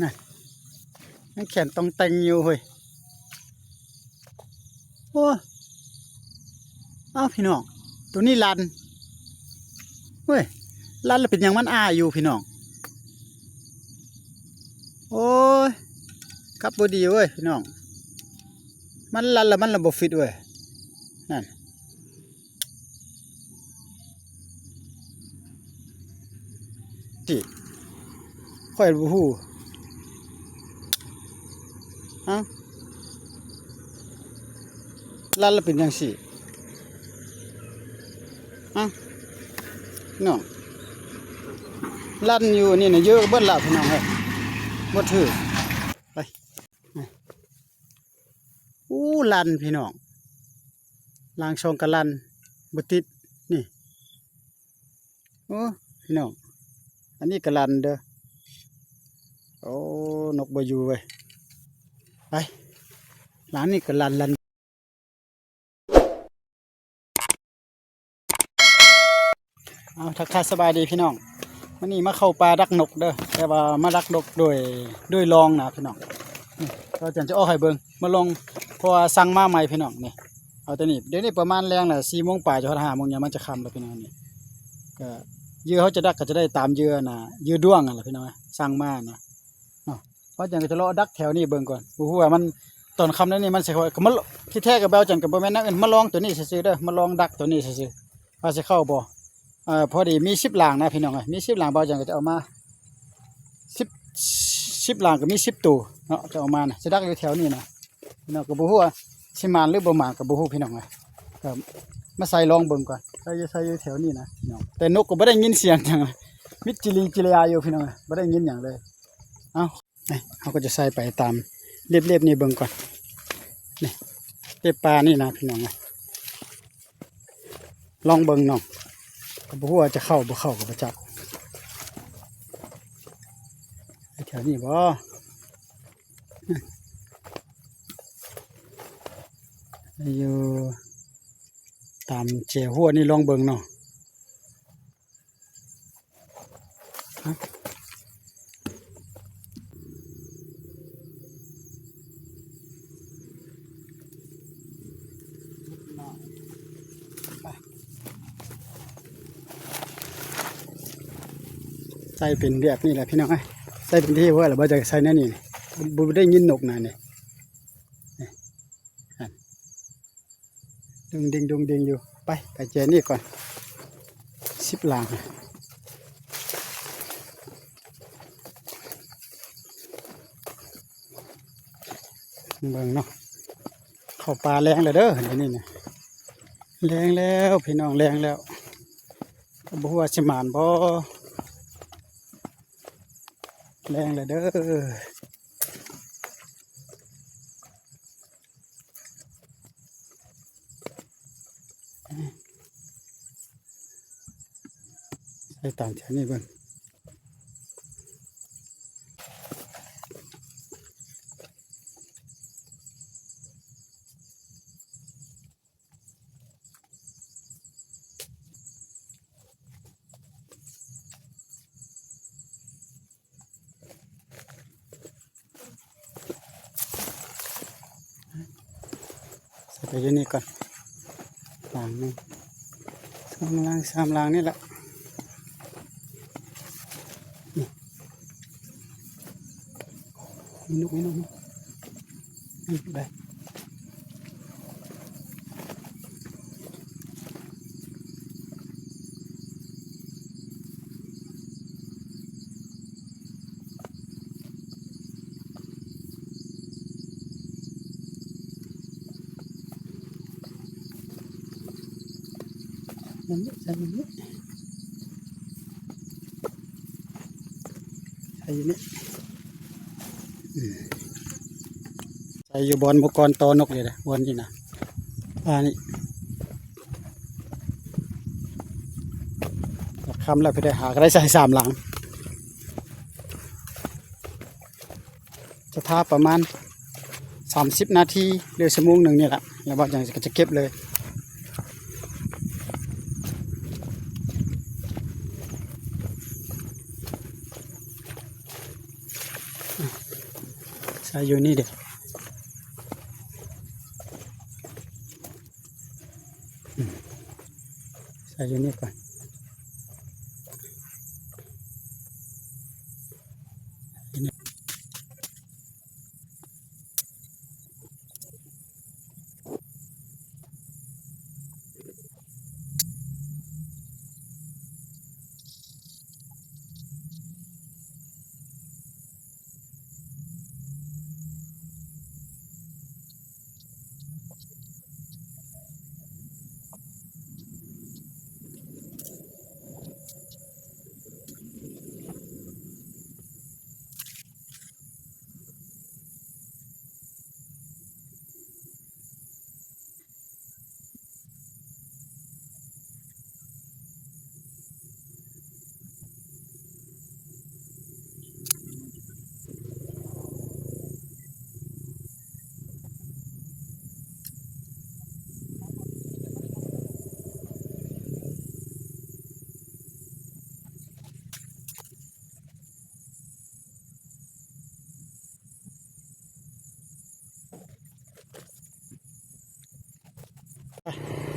ນັ້ນ ຍັງແຂນຕ້ອງແຕ່ງຢູ່ເຮີ້ຍ. ໂອ້ ເອົ້າ ພີ່ນ້ອງ ໂຕນີ້ລັນ. ເວີ້ຍ ລັນແລ້ວເປັນຫຍັງມັນອ້າຢູ່ພີ່ນ້ອງ. ໂອ້ຍ ກັບບໍ່ດີເວີ້ຍພີ່ນ້ອງ ມັນລັນແລ້ວມັນລະບໍ່ຟິດເວີ້ຍ ນັ້ນ. ຕິ ຂ້ອຍບໍ່ຮູ້ ຮະ ລັນລະເປັນຈັ່ງຊີ້ ຮະ ນ້ອງ ລັນຢູ່ນີ້ນະ ເຢີະເບິດລະພີ່ນ້ອງເອີຍ ບໍ່ຖືກ ໄປ. ໂອ້ ລັນພີ່ນ້ອງ ລາງຊ່ອງກະລັນ ບໍ່ຕິດນີ້. ໂອ້ ພີ່ນ້ອງ ອັນນີ້ກະລັນເດີ. ໂອ້ ນົກບໍ່ຢູ່ເວີ້ຍ ໄປ ລາງນີ້ກະລັນ ລັນ. ເອົາ ທັກທາຍສະບາຍດີພີ່ນ້ອງ ມື້ນີ້ມາເຂົ້າປ່າດັກນົກເດີ ແຕ່ວ່າມາດັກນົກໂດຍ ໂດຍລອງນະພີ່ນ້ອງ. ນີ້ ເຮົາຈະອອກໃຫ້ເບິ່ງ ມາລອງ ເພາະວ່າສັ່ງມາໃໝ່ພີ່ນ້ອງ. ນີ້ ເອົາແຕ່ນີ້ ດຽວນີ້ປະມານແລງລະ ສີ່ໂມງປາຍ ຈະຮອດຫ້າໂມງ ຍາມມັນຈະຄ່ຳລະພີ່ນ້ອງ. ນີ້ ກະເຫຍື່ອເຮົາຈະດັກກະຈະໄດ້ຕາມເຫຍື່ອນະ ເຫຍື່ອດ້ວງຫັ້ນລະພີ່ນ້ອງ ສັ່ງມານະ. ເນາະ ບ່າວຈັນກະຈະເລາະດັກແຖວນີ້ເບິ່ງກ່ອນ ບໍ່ຮູ້ວ່າມັນ ຕອນຄ່ຳແນວນີ້ມັນຊິເຂົ້າ ກະມາ ທີ່ແທ້ກະບ່າວຈັນກະບໍ່ແມ່ນແນວອື່ນ ມາລອງໂຕນີ້ຊື່ໆເດີ ມາລອງດັກໂຕນີ້ຊື່ໆ ວ່າຊິເຂົ້າບໍ່. ເອີ ພໍດີມີສິບລາງນະພີ່ນ້ອງເອີຍ ມີສິບລາງ ບ່າວຈັນກະຈະເອົາມາ ສິບ ສິບລາງກະມີສິບໂຕເນາະ ຈະເອົາມານະ ຊິດັກຢູ່ແຖວນີ້ນະ. ພີ່ນ້ອງກະບໍ່ຮູ້ວ່າຊິໝານຫຼືບໍ່ໝານກະບໍ່ຮູ້ພີ່ນ້ອງເອີຍ ກະມາໃສ່ລອງເບິ່ງກ່ອນ ໃສ່ຢູ່ ໃສ່ຢູ່ແຖວນີ້ນະພີ່ນ້ອງ. ແຕ່ນົກກະບໍ່ໄດ້ຍິນສຽງຫຍັງ ມິດຈີລີຈີລາຢູ່ພີ່ນ້ອງເອີຍ ບໍ່ໄດ້ຍິນຫຍັງເລີຍ. ເອົ້າ ນີ້ ເຮົາກະຈະໃສ່ໄປຕາມເລັບໆນີ້ເບິ່ງກ່ອນ ນີ້ ເລັບປ່ານີ້ນະພີ່ນ້ອງເອີຍ. ລອງເບິ່ງເນາະ ກະບໍ່ຮູ້ວ່າຈະເຂົ້າບໍ່ເຂົ້າກະບໍ່ຈັກ ແຖວນີ້ບໍ່ ຢູ່ຕາມແຈຫົວນີ້ ລອງເບິ່ງເນາະ. ໃສ່ເປັນແບບນີ້ແຫຼະພີ່ນ້ອງເອີຍ ໃສ່ເປັນທີ່ເວີ້ຍລະ ບໍ່ຢາກໃສ່ແນວນີ້ ບໍ່ໄດ້ຍິນນົກນະນີ້. ດຸງດິງ ດຸງດິງຢູ່ ໄປ ໄປແຈນີ້ກ່ອນ ສິບລາງ ເບິ່ງເນາະ. ເຂົ້າປ່າແລງແລ້ວເດີ ດຽວນີ້ນະ ແລງແລ້ວພີ່ນ້ອງ ແລງແລ້ວ ກະບໍ່ຮູ້ວ່າຊິໝານບໍ່ ແລງແລ້ວເດີ. ໃສ່ຕາມແຖວນີ້ເບິ່ງ ໃສ່ໄປຢູ່ນີ້ກ່ອນ ລາງໜຶ່ງ ສອງລາງ ສາມລາງນີ້ລະ ນີ້ ມີນົກ ມີນົກ ນີ້ໄດ້. ໃສ່ຢູ່ນີ້ ໃສ່ຢູ່ນີ້ ອືມ ໃສ່ຢູ່ບ່ອນໝູ່ກ່ອນຕໍ່ນົກນີ້ແຫຼະ ບ່ອນນີ້ນະ ອ່າ ນີ້ ຄ່ຳແລ້ວ ໄປໄດ້ຫາກະໄດ້ໃສ່ສາມຫຼັງ. ຈະຖ້າປະມານສາມສິບນາທີ ຫຼື ຊົ່ວໂມງໜຶ່ງນີ້ລະ ແລ້ວບ່າວຈັນກະຈະເກັບເລີຍ. ໃສ່ຢູ່ນີ້ເດ້ ອືມ ໃສ່ຢູ່ນີ້ກ່ອນ.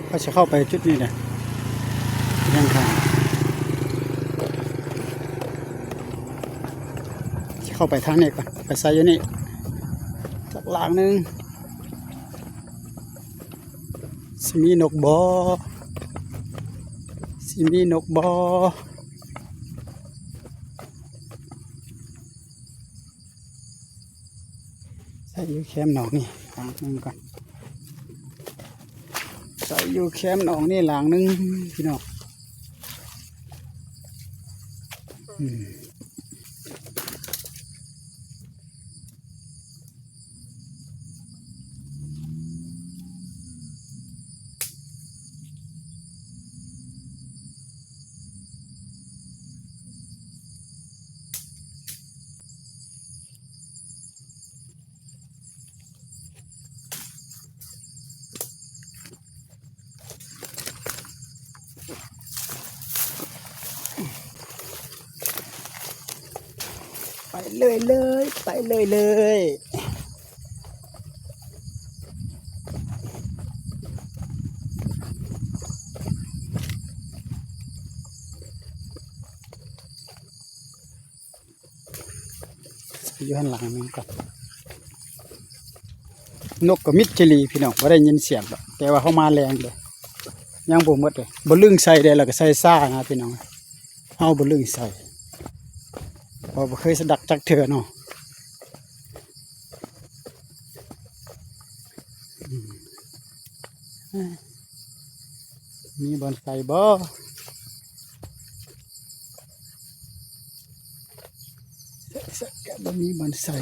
ເຮົາຊິເຂົ້າໄປຈຸດນີ້ແຫຼະ ຍັງຂ້າງ ຊິເຂົ້າໄປທາງນີ້ກ່ອນ ໄປໃສ່ຢູ່ນີ້ຈັກຫຼາງໜຶ່ງ. ຊິມີນົກບໍ່? ຊິມີນົກບໍ່? ໃສ່ຢູ່ແຄມໜອງນີ້ຫຼາງໜຶ່ງກ່ອນ ໃສ່ຢູ່ແຄມໜອງນີ້ຫຼາງໜຶ່ງພີ່ນ້ອງ ອືມ. ໄປເລີຍເລີຍ ໄປເລີຍເລີຍ. ຢູ່ຫັ້ນຫຼັງໜຶ່ງກ່ອນ ນົກກໍມິດຈີ່ຫຼີພີ່ນ້ອງ ບໍ່ໄດ້ຍິນສຽງດອກ ແຕ່ວ່າເຮົາມາແລງເດ້ ຍັງບໍ່ໝົດເດ້ ບໍ່ລຶ້ງໃສ່ເດ້ ແລ້ວກໍໃສ່ຊ້ານະພີ່ນ້ອງ ເຮົາບໍ່ລຶ້ງໃສ່ ເພາະບໍ່ເຄີຍສະດັກຈັກເທື່ອເນາະ. ອືມ ມີບ່ອນໃສ່ບໍ່? ໃສ່ ໃສ່ ກໍບໍ່ມີບ່ອນໃສ່.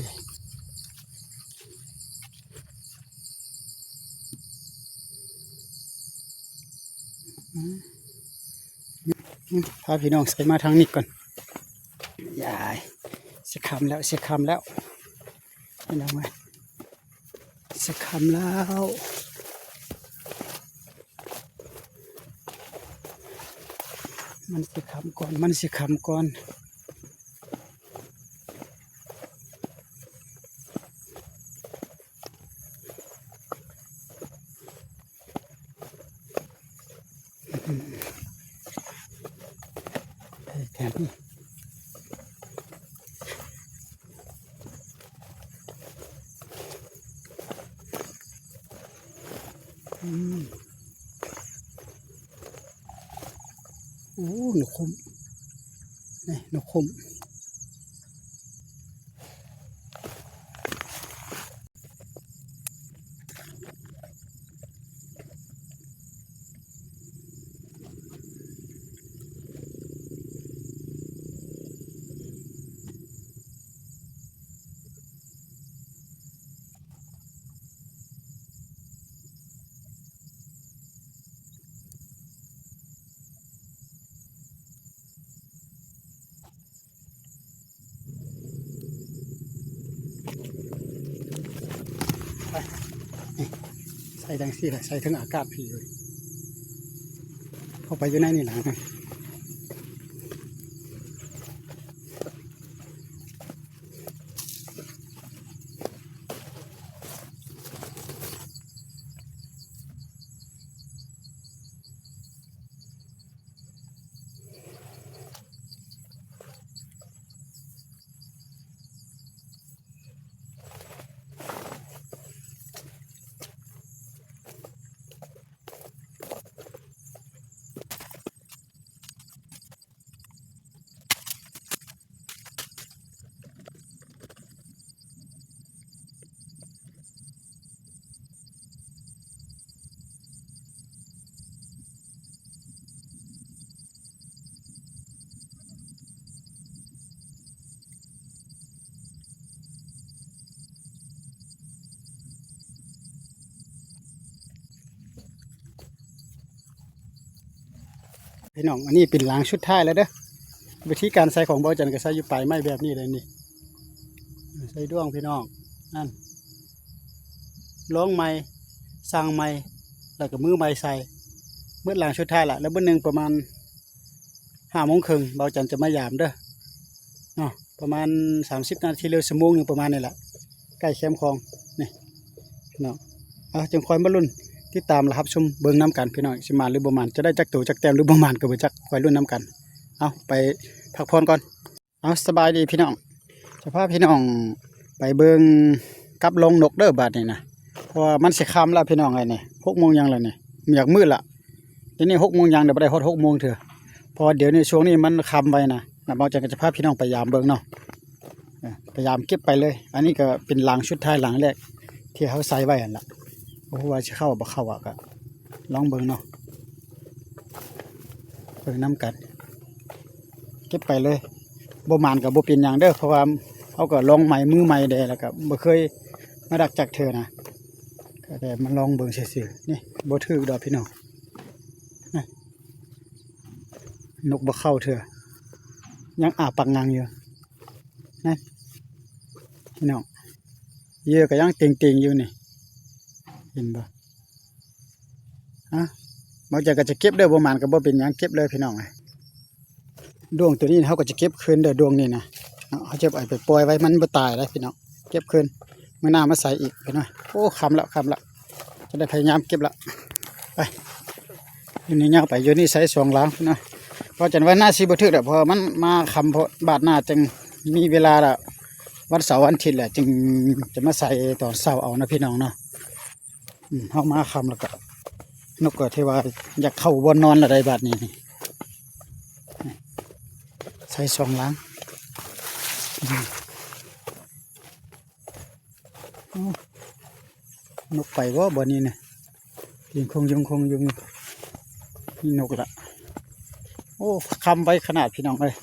ອືມ ພາພີ່ນ້ອງໃສ່ມາທາງນີ້ກ່ອນ. ຍາຍ ຊິຄ່ຳແລ້ວ ຊິຄ່ຳແລ້ວ ພີ່ນ້ອງເອີຍ ຊິຄ່ຳແລ້ວ ມັນຊິຄ່ຳກ່ອນ ມັນຊິຄ່ຳກ່ອນ. ອືມ ໂອ້ ນົກຂຸ້ມ ນີ້ ນົກຂຸ້ມ. ໄປ ນີ້ ໃສ່ຈັ່ງຊີ້ແຫຼະ ໃສ່ເຖິງອາກາດພີເວີຍ ເຂົ້າໄປຢູ່ໃນນີ້ລະ. ພີ່ນ້ອງ ອັນນີ້ເປັນຫຼັງສຸດທ້າຍແລ້ວເດີ. ວິທີການໃສ່ຂອງເບົາຈັນກໍໃສ່ຢູ່ປາຍໄມ້ແບບນີ້ເລີຍນີ້ ໃສ່ດ້ວງພີ່ນ້ອງ ນັ້ນ ລອງໃໝ່ ສັ່ງໃໝ່ ແລ້ວກໍມືໃໝ່ໃສ່ ໝົດຫຼັງສຸດທ້າຍລະ. ແລ້ວມື້ໜຶ່ງປະມານຫ້າໂມງເຄິ່ງ ເບົາຈັນຈະມາຢາມເດີເນາະ ປະມານສາມສິບນາທີ ຫຼືຊົ່ວໂມງໜຶ່ງປະມານນີ້ລະ ໃກ້ແຄມຂອງນີ້ເນາະ. ເອົາ ຈຶ່ງຄ່ອຍມາລຸ້ນຕິດຕາມ ແລະ ຮັບຊົມເບິ່ງນຳກັນພີ່ນ້ອງ ຊິໝານຫຼືບໍ່ໝານ ຈະໄດ້ຈັກໂຕຈັກແຕ້ມ ຫຼືບໍ່ໝານກໍບໍ່ຈັກ ຄ່ອຍລຸ້ນນຳກັນ. ເອົາ ໄປພັກຜ່ອນກ່ອນ. ເອົາ ສະບາຍດີພີ່ນ້ອງ ຈະພາພີ່ນ້ອງໄປເບິ່ງກັບໂລງນົກເດີບາດນີ້ນະ ເພາະວ່າມັນຊິຄ່ຳແລ້ວພີ່ນ້ອງເອີຍນີ້ ຫົກໂມງຫຍັງແລ້ວນີ້ ຢາກມືດລະ. ດຽວນີ້ຫົກໂມງຫຍັງ ດຽວບໍ່ໄດ້ຮອດຫົກໂມງເທື່ອ ເພາະວ່າດຽວນີ້ຊ່ວງນີ້ມັນຄ່ຳໄວນະ ແລ້ວເບົາຈັນກໍຈະພາພີ່ນ້ອງໄປຢາມເບິ່ງເນາະ ເອີ ໄປຢາມເກັບໄປເລີຍ. ອັນນີ້ກໍເປັນຫຼັງສຸດທ້າຍ ຫຼັງແລກທີ່ເຮົາໃສ່ໄວ້ຫັ້ນລະ ບໍ່ຮູ້ວ່າຊິເຂົ້າບໍ່ເຂົ້າ ກໍລອງເບິ່ງເນາະ ເບິ່ງນຳກັນ. ເກັບໄປເລີຍ ບໍ່ໝານກໍບໍ່ເປັນຫຍັງເດີ ເພາະວ່າເຮົາກໍລອງໃໝ່ ມືໃໝ່ແດ່ ແລ້ວກໍບໍ່ເຄີຍມາດັກຈັກເທື່ອນະ ກໍແຕ່ມາລອງເບິ່ງຊື່ໆ. ນີ້ບໍ່ຖືກດອກພີ່ນ້ອງ ນີ້ ນົກບໍ່ເຂົ້າເທື່ອ ຍັງອ້າປາກຫຍັງຢູ່ນັ້ນ ພີ່ນ້ອງ ເຫຍື່ອກໍຍັງເຕັງໆຢູ່ນີ້ ເຫັນບໍ່? ຮະ ເບົາຈັນກໍຈະເກັບເດີ ບໍ່ໝານກໍບໍ່ເປັນຫຍັງ ເກັບເລີຍພີ່ນ້ອງເອີຍ. ດ້ວງໂຕນີ້ເຮົາກໍຈະເກັບຄືນເດີ ດ້ວງນີ້ນະເນາະ ເຮົາຈະເອົາໄປປ່ອຍໄວ້ ມັນບໍ່ຕາຍເດ້ພີ່ນ້ອງ ເກັບຄືນ ມື້ໜ້າມາໃສ່ອີກພີ່ນ້ອງ. ໂອ້ ຄ່ຳແລ້ວ ຄ່ຳແລ້ວ ຈະໄດ້ພະຍາຍາມເກັບລະ ໄປ. ຢູ່ນີ້ຍາວໄປ ຢູ່ນີ້ໃສ່ສອງຫຼັງເນາະ ເພາະຈັ່ງວ່າໜ້າຊິບໍ່ຖືກດອກ ເພາະວ່າມັນມາຄ່ຳໂພດ ບາດໜ້າຈຶ່ງມີເວລາລະ ວັນເສົາວັນອາທິດແຫຼະ ຈຶ່ງຈະມາໃສ່ຕອນເຊົ້າເອົານະພີ່ນ້ອງເນາະ. ອືມ ເຮົາມາຄ່ຳແລ້ວກະ ນົກກໍຖືວ່າຢາກເຂົ້າບ່ອນນອນແລ້ວໄດ໋ບາດນີ້ ນີ້ ໃສ່ສອງຫຼັງ ອືມ. ເອົ້າ ນົກໄປບໍ່ ບ່ອນນີ້ນະ ຍິງຄົງຍຸງຄົງຍຸງ ມີນົກລະ. ໂອ້ ຄ່ຳໄວຂະໜາດພີ່ນ້ອງເອີຍ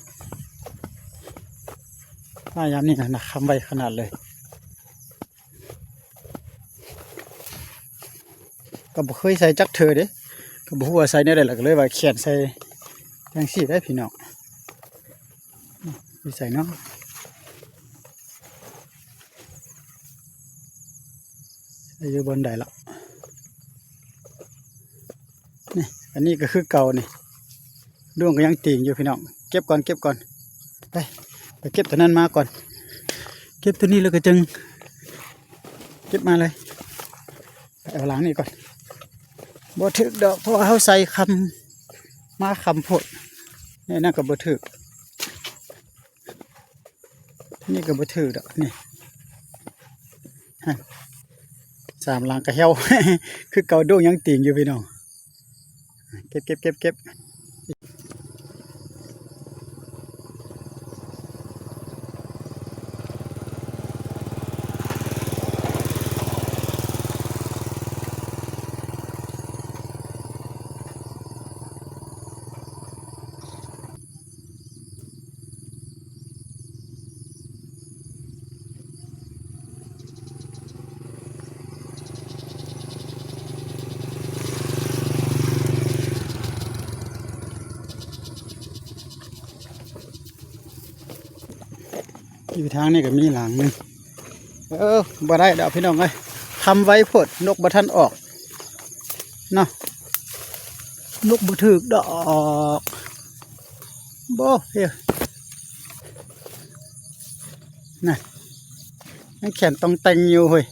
ມາຍາມນີ້ນະ ຄ່ຳໄວຂະໜາດເລີຍ. ກໍບໍ່ເຄີຍໃສ່ຈັກເທື່ອເດ້ ກໍບໍ່ຮູ້ວ່າໃສ່ແນວໃດລະ ກໍເລີຍວ່າຂຽນໃສ່ຈັ່ງຊີ້ໄດ໋ພີ່ນ້ອງ. ຢູ່ໃສເນາະ ໃສ່ຢູ່ບ່ອນໃດລະ ນີ້ ອັນນີ້ກໍຄືເກົ່ານີ້ ດ້ວງກໍຍັງຕີງຢູ່ພີ່ນ້ອງ. ເກັບກ່ອນ ເກັບກ່ອນ ໄປ ໄປເກັບຕົວນັ້ນມາກ່ອນ ເກັບຕົວນີ້ແລ້ວກໍຈຶ່ງເກັບມາເລີຍ. ໄປເອົາຫຼັງນີ້ກ່ອນ ບໍ່ຖືກດອກ ເພາະວ່າເຮົາໃສ່ຄ່ຳ ມາຄ່ຳໂພດ ນີ້ນັ້ນກໍບໍ່ຖືກ ນີ້ກໍບໍ່ຖືກດອກ ນີ້ ສາມຫຼັງກໍແຫ້ວ ຄືເກົ່າ ດ້ວງຍັງຕີງຢູ່ພີ່ນ້ອງ. ເກັບ ເກັບ ເກັບ ເກັບ. ຢູ່ທາງນີ້ກໍມີຫຼັງໜຶ່ງ. ເອີ ບໍ່ໄດ້ດອກພີ່ນ້ອງເອີຍ ຄ່ຳໄວໂພດ ນົກບໍ່ທັນອອກເນາະ ນົກບໍ່ຖືກດອກ ບໍ່ເອີ ນັ້ນ ຍັງແຂນຕ້ອງແຕ່ງຢູ່ເຮີ້ຍ.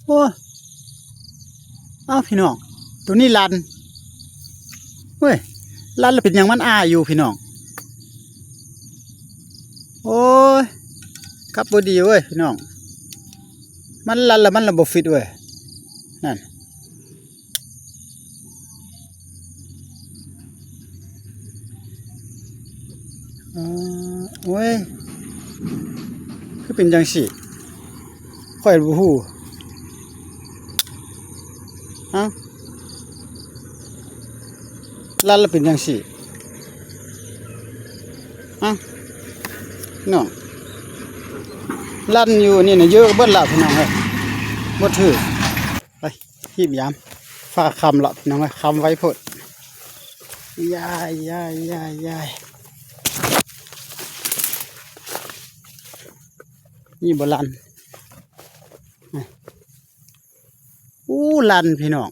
ໂອ້ ເອົ້າ ພີ່ນ້ອງ ໂຕນີ້ລັນ ເວີຍ ລັນແລ້ວເປັນຫຍັງມັນອ້າຢູ່ພີ່ນ້ອງ. ໂອ້ຍ ກັບບໍ່ດີເວີຍພີ່ນ້ອງ ມັນລັນແລ້ວມັນລະບໍ່ຟິດເວີຍ ນັ້ນ. ເອີ ໂອ້ຍ ຄືເປັນຈັ່ງຊີ້ ຂ້ອຍບໍ່ຮູ້. ເອົ້າ ລັນລະເປັນຈັ່ງຊີ້ ເອົ້າ ນ້ອງ ລັນຢູ່ນີ້ນະ ເຢີເບິດລະພີ່ນ້ອງເອີຍ ບໍ່ຖືກ. ໄປ ຮີບຢາມ ຟ້າຄ່ຳລະພີ່ນ້ອງເອີຍ ຄ່ຳໄວໂພດ. ຍາຍ ຍາຍ ຍາຍ ຍາຍ ນີ້ບໍ່ລັນ ໂອ້ ລັນພີ່ນ້ອງ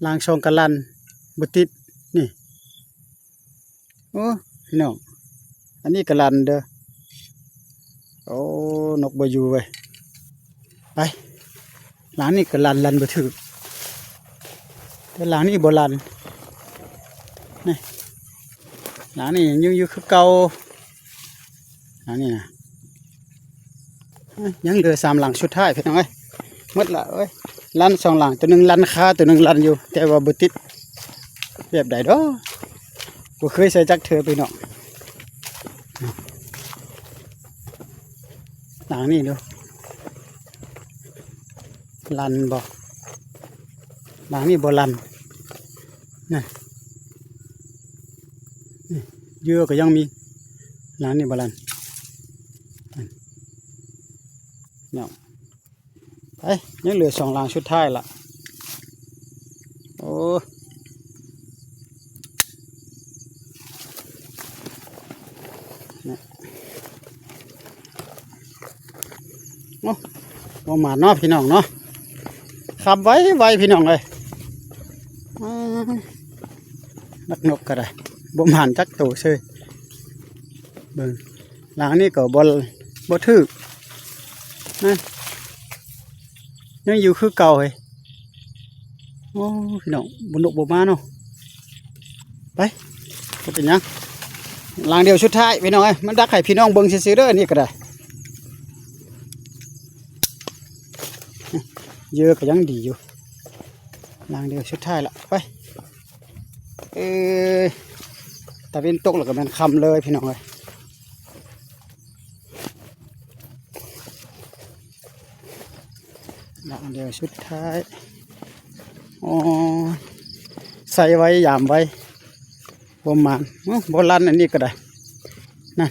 ລາງຊ່ອງກະລັນ ບໍ່ຕິດ ນີ້ ໂອ້ ພີ່ນ້ອງ ອັນນີ້ກະລັນເດີ ໂອ້ ນົກບໍ່ຢູ່ເວີຍ ໄປ ລາງນີ້ກະລັນ ລັນບໍ່ຖືກ ແຕ່ລາງນີ້ບໍ່ລັນ ນີ້ ລາງນີ້ຍັງຢູ່ຄືເກົ່າ ອັນນີ້ນະ ຍັງເຫຼືອສາມຫຼັງສຸດທ້າຍພີ່ນ້ອງເອີຍ ໝົດລະເອີຍ ລັນສອງຫຼັງ ໂຕໜຶ່ງລັນຄາ ໂຕໜຶ່ງລັນຢູ່ ແຕ່ວ່າບໍ່ຕິດ ແບບໃດດອກ ບໍ່ເຄີຍໃສ່ຈັກເທື່ອພີ່ນ້ອງ ຫຼັງນີ້ດູ ລັນບໍ່ ຫຼັງນີ້ບໍ່ລັນ ນັ້ນ ນີ້ ເຫຍື່ອກໍຍັງມີ ຫຼັງນີ້ບໍ່ລັນ ນັ້ນ ເນາະ ໄປ ຍັງເຫຼືອສອງຫຼັງສຸດທ້າຍລະ ໂອ້ ໂອ້ ບໍ່ໝານເນາະພີ່ນ້ອງເນາະ ຂັບໄວໆ ພີ່ນ້ອງເອີຍ ລັກນົກກໍໄດ້ ບໍ່ໝານຈັກໂຕເຊີຍ ເບິ່ງ ຫຼັງນີ້ກໍບໍ່ ບໍ່ຖືກ ນັ້ນ ຍັງຢູ່ຄືເກົ່າເຮີ້ຍ ໂອ້ ພີ່ນ້ອງ ບໍ່ນົກບໍ່ມາເນາະ ໄປ ບໍ່ເປັນຫຍັງ ຫຼັງດຽວສຸດທ້າຍພີ່ນ້ອງເອີຍ ມາດັກໃຫ້ພີ່ນ້ອງເບິ່ງຊື່ໆເດີ ນີ້ກໍໄດ້ ເຫຍື່ອກໍຍັງດີຢູ່ ຫຼັງດຽວສຸດທ້າຍລະ ໄປ ເອີ ຕາເວັນຕົກແລ້ວກໍແມ່ນຄ່ຳເລີຍພີ່ນ້ອງເອີຍ ຫຼັງດຽວສຸດທ້າຍ ໂອ້ ໃສ່ໄວ້ ຢາມໄວ້ ບໍ່ໝານ ໂອ້ ບໍ່ລັນ ອັນນີ້ກໍໄດ້ ນັ້ນ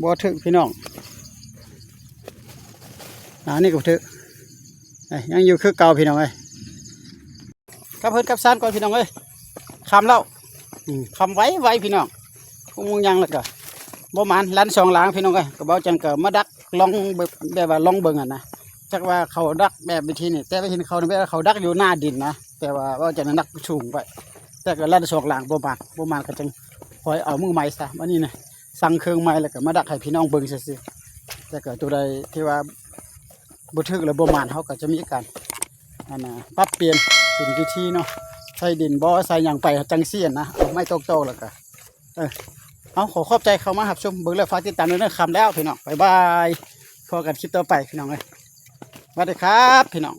ບໍ່ຖືກພີ່ນ້ອງ ອັນນີ້ກໍບໍ່ຖືກ ເອີ ຍັງຢູ່ຄືເກົ່າພີ່ນ້ອງເອີຍ ກັບເຮືອນກັບຊານກ່ອນພີ່ນ້ອງເອີຍ ຄ່ຳແລ້ວ ອືມ ຄ່ຳໄວໆ ພີ່ນ້ອງ ພວກມຶງຍັງແລ້ວກໍບໍ່ໝານ ລັນສອງຫຼັງພີ່ນ້ອງເອີຍ ກໍເວົ້າຈັ່ງກໍມາດັກລອງເບິ່ງ ແບບວ່າລອງເບິ່ງຫັ້ນນະ ຈັກວ່າເຂົາດັກແບບວິທີນີ້ ແຕ່ວ່າເຫັນເຂົານີ້ແບບວ່າເຂົາດັກຢູ່ໜ້າດິນນະ ແຕ່ວ່າເວົ້າຈັ່ງນັ້ນດັກສູງໄປ ແຕ່ກໍລັນສອງຫຼັງບໍ່ໝານ ບໍ່ໝານກໍຈັ່ງຄ່ອຍເອົາມື້ໃໝ່ຊະ ບັດນີ້ນະ ສັ່ງເຄື່ອງໃໝ່ແລ້ວກໍມາດັກໃຫ້ພີ່ນ້ອງເບິ່ງຊື່ໆ ແຕ່ກໍໂຕໃດທີ່ວ່າ ບໍ່ຖືກແລ້ວບໍ່ໝານ ເຮົາກໍຈະມີການ ອັນນ່າ ປັບປ່ຽນເປັນວິທີເນາະ ໃສ່ດິນບໍ່ ໃສ່ຫຍັງໄປຈັ່ງຊີ້ນະ ເອົາໄມ້ຕອກໆ ແລ້ວກໍ ເອີ ເອົາ ຂໍຂອບໃຈເຂົ້າມາຮັບຊົມ ເບິ່ງແລ້ວຝາກຕິດຕາມດ້ວຍເດີ ຄ່ຳແລ້ວພີ່ນ້ອງ ບາຍບາຍ ພໍ້ກັນຄລິບຕໍ່ໄປພີ່ນ້ອງເອີຍ ສະຫວັດດີຄັບພີ່ນ້ອງ.